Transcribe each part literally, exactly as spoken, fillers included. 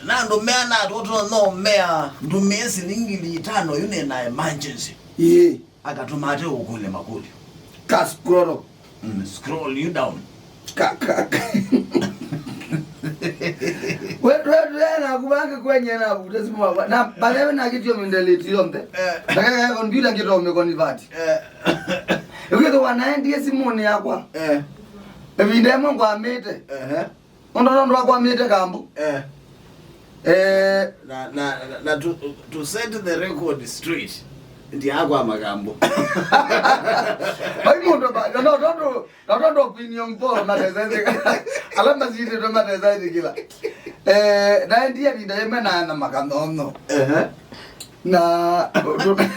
Na ndũmĩa na tũtũ no mea ndũmĩe silingi ngili itano yu nĩ na emergency. Ĩĩ. Akatũma ate ũkũlya makũlyo. Ka scroll. Mm, scroll you down. Ka, ka, ka. We, we, we, na kubange kwenye na vuta simu wakwa. Na, baadaye na kitu yo mendeleti yonthe. Eh. Na kaka computer ngito me convert. Eh. Ukitho wanaendie simuni yakwa. Eh. Evinda ĩmwe ngwamĩte. Ehe. Ũndũ nũndũ wakwamĩte kambu. Eh. Eh. Na, na, na, na to, to set the record straight, ndiakwama kambu. Vai mũndũ ba, no tondũ, no tondũ opinion poll matesaithi. Ala masindĩtwe matesaithi kila. Eh, naendie vinda ĩmwe na, na makanono. Ehe. Na ũndũ,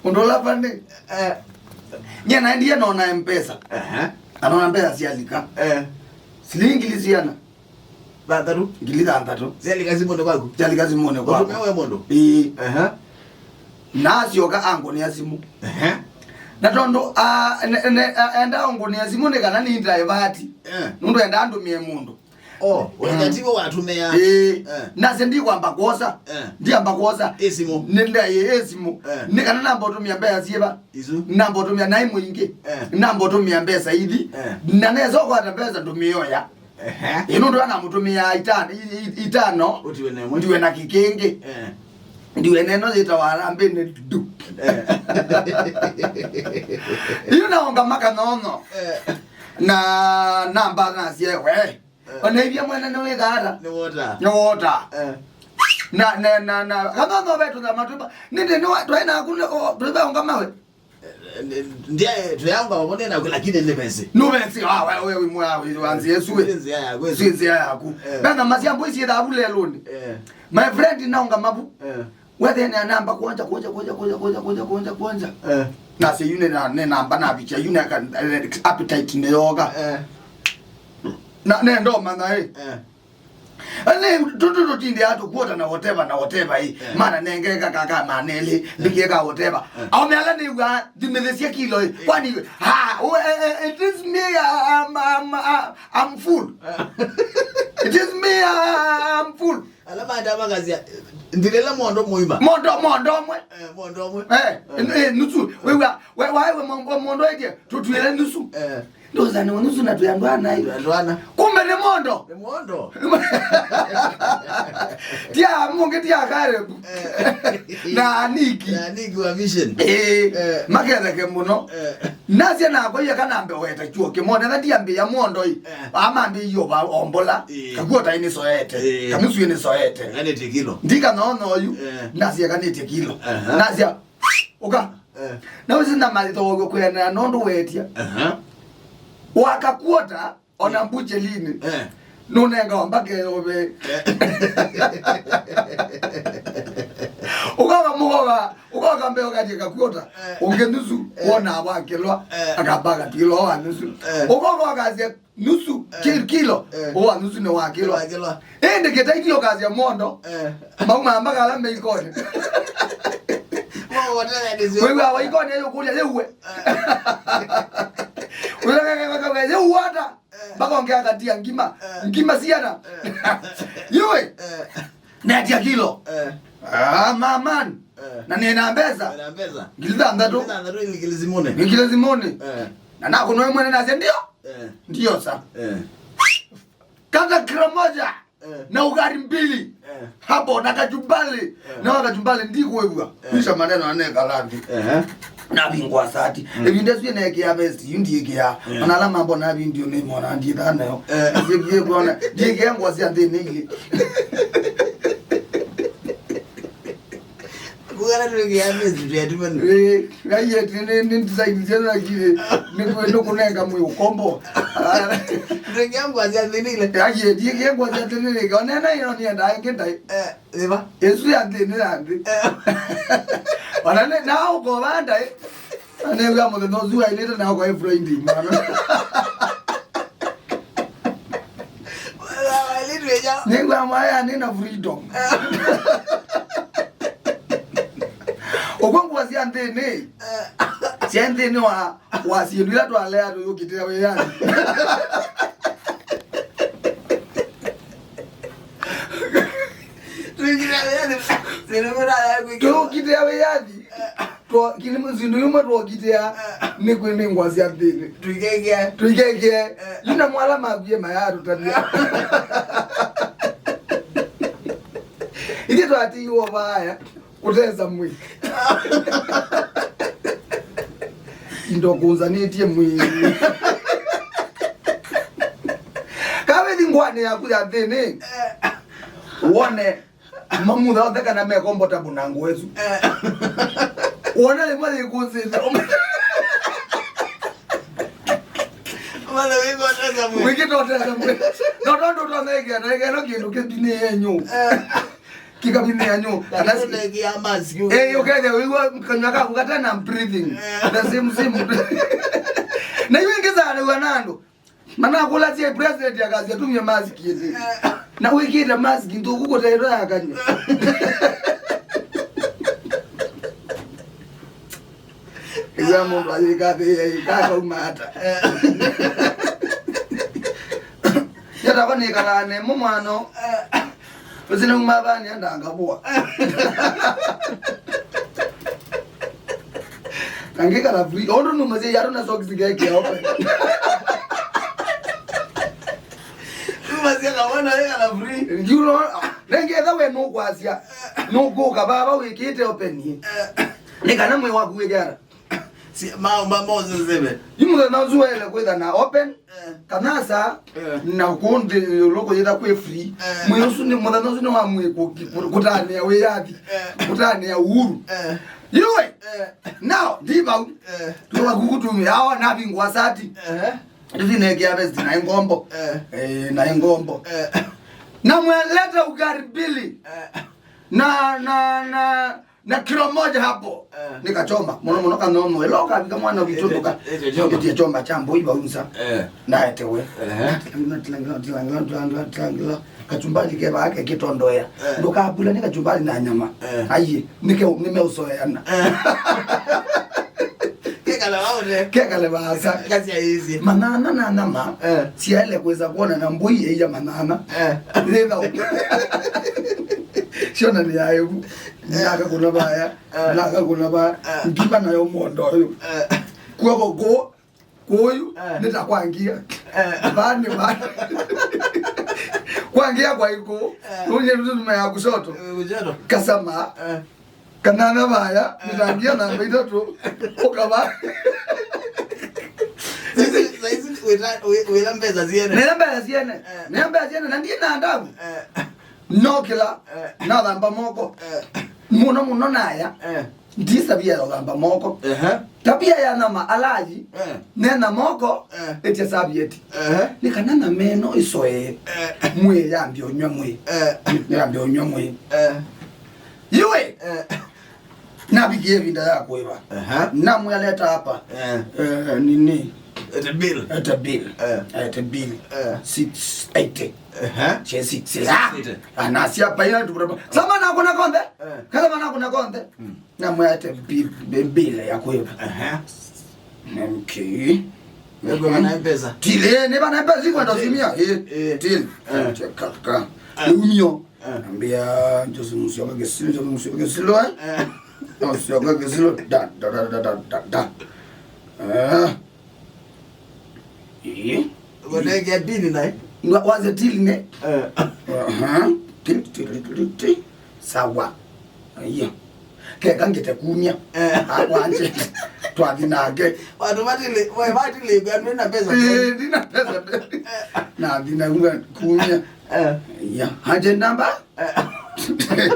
ũndũ ũla funny. Eh. Nye naendie nona M-Pesa. Ehe. Anona mbesa syalika. Eh. Silingi ngili siana. Thanthatũ. Ngili thanthatũ. Syalika simũnĩ kwaku? Syalika simũnĩ kwaku. Ũtũmĩa we mũndũ? Ĩĩ. Ehe. Na asyoka angũnĩa simũ. Ehe. Na tondũ, ah, ne, ne, ah, enda ũngũnĩa simũ nĩ kana nĩ divert. Eh. Nũndũ enda andũmĩe mũndũ. Oh, wenda tiwe watũmĩa. Ĩĩ. Eh. Nase ndikwamba kwosa. Eh. Ndiamba kwosa. Ĩ simũ. Nĩ nda ĩ, ĩ simũ. Eh. Nĩ kana namba ũtũmĩa mbesa syĩva. Isu. Namba ũtũmĩa naĩ mũingĩ. Eh. Namba ũtũmĩa mbesa ithi. Eh. Na nesa ũkwata mbesa ndũmĩoya. Ehe. Ĩ nũndũ anamũtũmĩa itano, i-, i-, itano. Ũtiwe na ĩmwe. Ndiwe na kĩkĩngĩ. Eh. Ndiwe neno yĩtawa harambee nĩ du. Eh. Yu naonga makanono. Eh. Na namba nasye we. Eh. Ona ivya mwene nĩ wĩkata. Nĩ wota. Nĩ wota. Eh. Na, na, na, na, kanono vetu na matũmba. Nĩndĩ nĩ wa, twaĩ naku nĩ, o, tũivaonga mawe. Ndia, tuyaunga wamone na kula kine ni pesi. Nũvesi, ah, we, we, we, mwa, we, wanzi Yesu, we. Si nzĩa yaku, Yesu. Si nzĩa yaku. Eh. Bana masyambo ici thabu leloni. Eh. My friend naunga mabu. Eh. Wethe ne namba kwanja, kwanja, kwanja. Eh. Na se yune na, ne namba na bicha, yune aka, eh, appetite ne yoga. Eh. Na, ne ndo mana, eh. Eh. Ani, tũtũ tũtindĩa tũkwota na whatever na whatever, ĩ. Eh. Mana nengeka kaka manelĩ, eh, mbikie ka whatever. Eh. Aume ala nĩw'a, thimĩthĩsya kilo, ĩ. Eh. Kwani, ha, o, eh, eh, it is me, uh, I'm, I'm, uh, I'm full. Eh. It is me, uh, I'm full. Ala maenda makasya, ndilĩla mondo mũima. Mondo, mondo ũmwe. Eh, mondo ũmwe. Eh, eh, nusu. Wĩw'a, we, wae we mo-, mo-, mondo ĩtye, tũtwĩle nusu. Eh. Ndosa nĩ nusu na twĩ andũ ana ĩ. Twĩ andũ ana. Kumbe nĩ mondo. Nĩ mondo. Tia mũngĩ tia Karebu. Eh. Na Aniki. Na Aniki wa Vision. Eh, eh, maketheke mũno. Eh. Nasya nakwa iye kanambe weta chuo kĩmone, na ndiambĩĩa mondo ĩ. Eh. Amambĩie ombola. Eh. Kakuo tai nĩsoete. Eh. Kanusu nĩsoete. Kanĩtie kilo. Ndika nono yu. Eh. Nasya kanĩtie kilo. Aha. Nasya, ũka. Eh. Na ũsi na maitho kwĩanana nũndũ wetia. Aha. Wakakuota. Ona mbuchelini. Eh. Nũnengawa mpaka ĩũvĩ. Eh. Ũkoka mũkoka, ũkoka mbee ũkatie kakuota. Eh. Ũngĩ nusu, eh, wona wakĩlwa, eh, akamba akatwĩlwa wa nusu. Eh. Ũkoka ũkasya nusu, eh, ki-, kilo, eh, ũwa nusu nĩ wakĩlwa. Wakĩlwa. Ĩndĩ kĩtaithio ũkasya mondo, eh, mauma mpaka ala me ikoni. Wĩw'a wa ikoni yũkũlya, yĩue. Eh. Wĩw'a wa ikoni, yĩue ata? Eh. Mpaka ongea katia ngima. Eh. Ngima siana. Eh. Yue. Eh. Netia kilo. Eh. Ah, maman. Eh. Na nina mbesa. Nina mbesa. Ngili thanthatũ. Ngili thanthatũ ili ngili simũnĩ. Ngili simũnĩ. Eh. Na nakũnwa mwene nasya ndio. Eh. Ndio sa. Eh. Kata kilo moja. Eh. Na ugali mbili. Eh. Hapo na kachumbali. Eh. Na wa kachumbali ndikwĩw'a. Eh. Kwisha maneno ane kalandi. Ehe. Navingwa sati. Mm. Ĩvinda ĩsu neekĩa vest, yu ndiĩkĩa. Eh. Ona ala mambona video nĩmona ndiĩthaa nayo. Eh. Ndiĩkĩa kuona, ndiĩkĩa ngũa sya nthĩnĩ ilĩ. Kugana twĩkĩa vest twĩatuma. Eh, aiye, nĩ, nĩ, nĩ design njerũ lakini nĩ kwĩ-, nĩ kũnenga mwĩ ũkombo. Twĩkĩa ngũa sya nthĩnĩ ilĩ. Aiye, ndiĩkĩa ngũa sya nthĩnĩ ilĩ. Onena ĩno nĩendaa ĩngĩ ndaĩ. Eh. Ĩva? Ĩsu ya nthĩnĩ ya nthĩ. Eh. Ona nĩ, na ũkova ndaĩ. Na nĩw'a mũthenya ũsu wailĩte na ũkwa Friday, mwana. Wailĩtwe ĩnya. Nĩw'a mwaya nĩ na freedom. Eh. Ũkw'a ngũa sya nthĩnĩ. Eh. Sya nthĩnĩ wa, wa syĩndũ ila twalea tũyũkĩtĩa wĩanĩ. Tũkitĩa wĩyathi. Twa-, kĩlĩmo, syĩndũ imwe twokitĩa nĩ kwĩnĩngwa sya nthĩnĩ. Tũikekea. Tũikekea. Eh. Yu namo ala makuie mayatũtavya. Ithyĩ twatiiwe vaya kũtesa mwĩĩ. Indo kũnzanĩtye mwĩĩ. Kawĩthi ngwanĩ yaku ya nthĩnĩ. Wone. Mamutha onthe kana me comfortable na nguo isu. Eh. Wona ĩmwe yĩkũsĩte. Mwana wĩkoteza mwĩĩ. Wĩkĩtoteza mwĩĩ. No tondũ ũtonekea na ĩkeno kĩndũ kĩbinĩ yenyu. Eh. Kĩkabinĩ yenyu. Kana si- Ndekea mask. Eh, ũkethĩa wĩigua kanywa kaku katena breathing. Eh. The same, same. Na iwe ingĩ sana na andũ. Manakũlasya president akasya tumie mask ĩndĩ. Na wĩkĩte mask nthũku kũtaĩtwa ya kanywa. Ĩw'a mũndũ ayĩkathĩĩa ĩkakauma ata. Yatakwa nĩkalaa nemo mwano. Ũsinauma vani andangavua. Angĩkala free. Ũndũ numasya yaro na socks ngekĩa open. Numasya kawana ĩkala free. You know, nengetha we nũkwasya. Nũkũka vava wĩkĩte open. Nĩ kana mwĩ waku wĩkĩara. Si, ma, ma, Moses eve. Yu mũthenya ũsu waĩle kwĩtha na open, eh, kana saa, eh, na kũndĩ ĩũlũ kũyĩtha kwĩ free. Eh. Mwĩ ũsu nĩ mũthenya ũsu nĩ wa mwĩ kũ-, kũ-, kũtanĩa wĩyathi, eh, kũtanĩa uhuru. Eh. Yũĩ, eh, now, ndi vau, eh, tũwa kukutumia, awa navingwa sati. Eh. Ndivinekea vesti na ingombo. Eh. Eh, na ingombo. Eh. Na mweleta ugaribili. Eh. Na, na, na, na kilo moja hapo. Eh. Nikachoma. Mono, mono kanono. Elo kavika mwana witũ nduka. Ete, ete, ete choma. Ete choma cha mboi baunza. Eh. Na etewe. Eh. Tilangila, tilangila, tilangila, tilangila, tilangila. Kachumbari keba ake kitondoya. Eh. Ndukabula ni kachumbari na nyama. Eh. Aiye, nike, nimeusoeana. Eh. Kekale vaone. Kekale vaasa. Kasi ya hizi. Manana na nama. Eh. Siaile kuweza kuona na mboi ya manana. Eh. Nenda. Shona ni aibu. Naka kuna baya. Eh. Naka kuna baya. Eh. Ngima nayo mondo yo. Eh. Kwa kwa kwa. Kũyu, eh, nĩ ta kwangia. Eh. Vaa nĩ vaa. Kwangia kwa ikũ. Eh. Nũnye nũtũtuma ya kushoto. Eh, kushoto. Kasama. Eh. Kanana vaya, eh, nĩtangia namba itatũ. Ũkava. Saizi, saizi, wĩta, wĩ-, wĩla mbesa siene. Nĩla mbesa siene. Eh. Nĩla mbesa siene, na ndiĩ na ndavu. Eh. Nokĩla, eh, nathamba moko. Eh. Mũno mũno naya. Eh. Ndi tabia ya ũthamba moko. Ehe. Tabia ya nama alaji, eh, nena moko, eh, ĩtya savieti. Ehe. Nĩ kana nama ĩno ĩsoee, eh, mwĩĩ yambie ũnywa mwĩĩ. Eh. Yambie ũnywa mwĩĩ. Eh. Yũĩ, eh, navikie ĩvinda ya kũĩva. Ehe. Namwaleta hapa. Eh. Eh, nini? Ete bill. Ete bill. Eh. Ete bill. Eh. Six eighty. Ehe. She six. Six eighty. Ah, anasya paina tu. Sama na kuna konde. Eh. Kala mana kuna konde. Mm. Na mwete bi-, bi-, bill ya kũĩva. Ehe. Okay. Wewe wana mpesa. Tile, ne bana mpesa ziko ndo simia. Eh, eh, tile. Eh. Check kaka. Eh. Umio. Eh. Ambia Jose Musyoka Gesilo, Jose Musyoka Gesilo, eh? Eh. Musyoka Gesilo, da, da. Eh. Eh. Wanenge pini naye. Nwa-, wanze till ne? Eh. Aha. Till, till, till, till, till. Sawa. Aiya. Keka ngete kumya. Eh. Akwanje. Twathi nake. Watu batili, we batili, gandwe na pesa. Eh, ndina pesa. Na thina kumya. Eh. Ya, hundred number? Eh.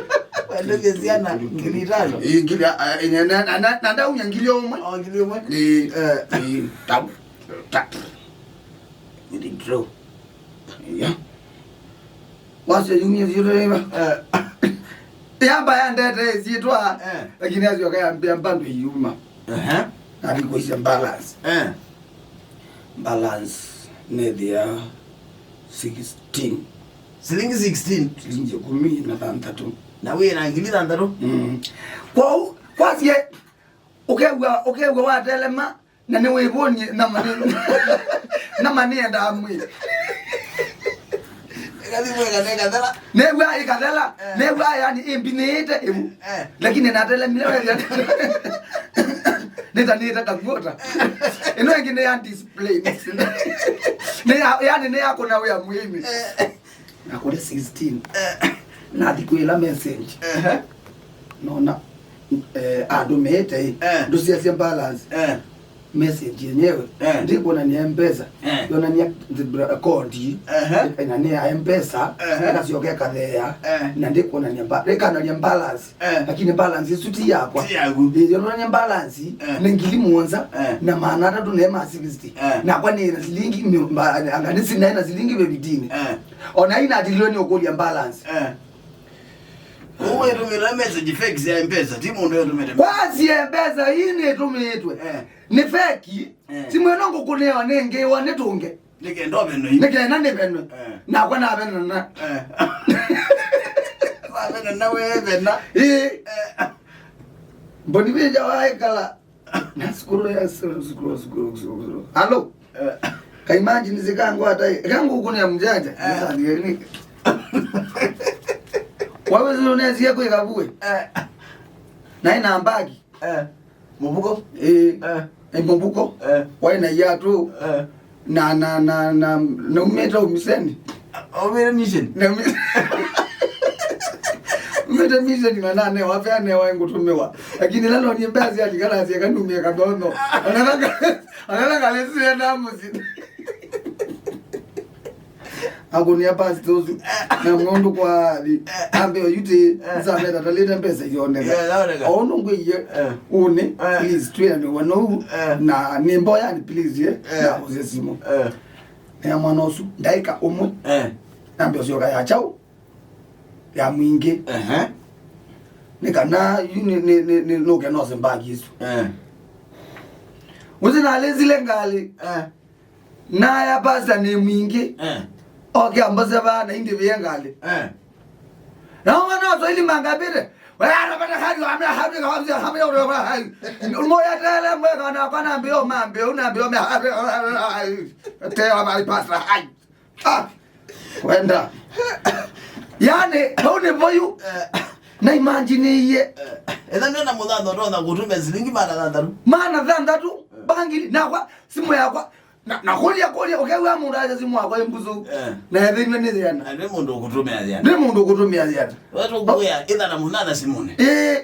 Wendevye syana ngili itano. Ii, ngili, ah, eh, na, na, na, na ndaunya ngili ũmwe. Oh, ngili ũmwe? Ii, eh, ii, tap, tap. Ngili draw. Ya. Wase yumia zero ema. Eh. Yamba ya ndete zitwa. Eh. Lakini azio kaya mbia mbandu yuma. Ehe. Nalikuisha balance. Eh. Balance nethia sixteen. Silingi sixteen? Silingi ikũmi na thanthatũ. Na wĩ na ngili thanthatũ? Mm. Kwou, kwasie, ũkew'a, ũkew'a watelema, na nĩwĩvũnie, na mani-, na maniendaa mwĩĩ. Kathi mwega ne kathela. New'a ikathela. Eh. New'a yani imbinĩte ĩvu. Eh. Lakini natelemile wewe. Nĩtanĩte kakuota. Ĩno ĩngĩ nĩ ya display. Nĩ ya, yani nĩ ya kũna wĩa mwĩnĩ. Eh. Na kũrĩ sixteen. Eh. Nathi kwĩla message. Ehe. Nona, eh, andũ meete, eh, ndũsiasya balance. Eh. Message yenyewe, eh, ndĩkwonania Mpesa. Eh. Yonania the bra-, code. Ehe. Na nĩ ya Mpesa, ehe, ĩkasyoka ĩkatheea, eh, na ndĩkwonania ba-, ĩkanania balance. Eh. Lakini balance ĩsu ti yakwa. Ti yaku. Ĩ, yonania balance, eh, nĩ ngili mũonza, eh, na maana atatũ ne ma sixty. Eh. Nakwa nĩ na silingi mĩ-, mba-, anga nĩ sinaĩ na silingi fifteen. Eh. Ona ina atilio nĩ ũkũlya balance. Eh. Ũwe tũmĩla message fake sya Mpesa, ti mũndũ ũtũmĩte. Kwasya Mpesa ii nĩtũmĩtwe. Eh. Nĩ fake. Eh. Simũ ĩno ngũkũnĩawa nĩ ngĩwa nĩ tũnge. Nĩkenda ũvenwe. Nĩkenda nĩvenwe. Eh. Nakwa navenana. Eh. Wavenana wevena. Ĩĩ. Eh. Mboni vĩja waĩkala. Na scroll ya scroll, scroll, scroll, scroll, scroll. Alo? Eh. Ka imagine zikangwa atai. Kangu kune ya mjanja. Eh. Sasa ni. Wawe zilo ne ziya kwa ikavue. Eh. Na ina mbagi. Eh. Mũvuko? Eh. Eh. Eh, mũvuko. Eh. Waĩ na iatũ. Eh. Na, na, na, na, naumĩte ũmiseni. Aumĩte mission? Naumĩte mission na nanewa, pe anewa ngũtũmĩwa. Lakini lalo ni mbea cia tigara cia kanumia kadono. Anataka, anataka lesi ya damu si. Akũnĩa pastor ũsu. Na ng'ondu kwa thi. Ambe oyuti, nzameta talite mbesa cioneka. Yeah, yaoneka. Ono ngwĩie, eh, ũnĩ, eh, please, twĩanĩwa nou. Eh. Na nĩ mboya ni please, eh, eh, na ũsye simũ. Eh. Na mwana ũsu, ndaĩka ũmwe. Eh. Nambe ũsyoka ya chau, ya mwingĩ. Ehe. Nĩ kana, yu nĩ, nĩ, nĩ, nĩ, nũke nose mbagi isu. Eh. Ũsi nalĩsile ngalĩ. Eh. Naya pastor nĩ mwingĩ. Eh. Oke ambose va na indi vĩe ngalĩ. Eh. Na mwana wa Swahili mangapite. Wewe anapata hali wa amna hali wa amna hali wa hali. Moya tele mweka na kwa na mbio mambe una mbio me hali. Tele wa pastor hai. Ah. Kwenda. Yani, vau nĩ voyu. Eh. Na imagine iye. Eh. Etha nĩ na mũthantho ndona kũtũmĩa silingi maana thanthatũ. Maana thanthatũ, eh, bangili, na kwa simũ yakwa, na, na kũlya, kũlya, ũkew'a mũndũ aja simũ yakwa ĩ mbusu. Eh. Na ethĩnwe nĩ thĩana. Na nĩ mũndũ ũkũtũmĩa thĩana. Nĩ mũndũ ũkũtũmĩa thĩana. Wetũ ngũya, ĩtha na mũnana simũnĩ. Ĩĩ,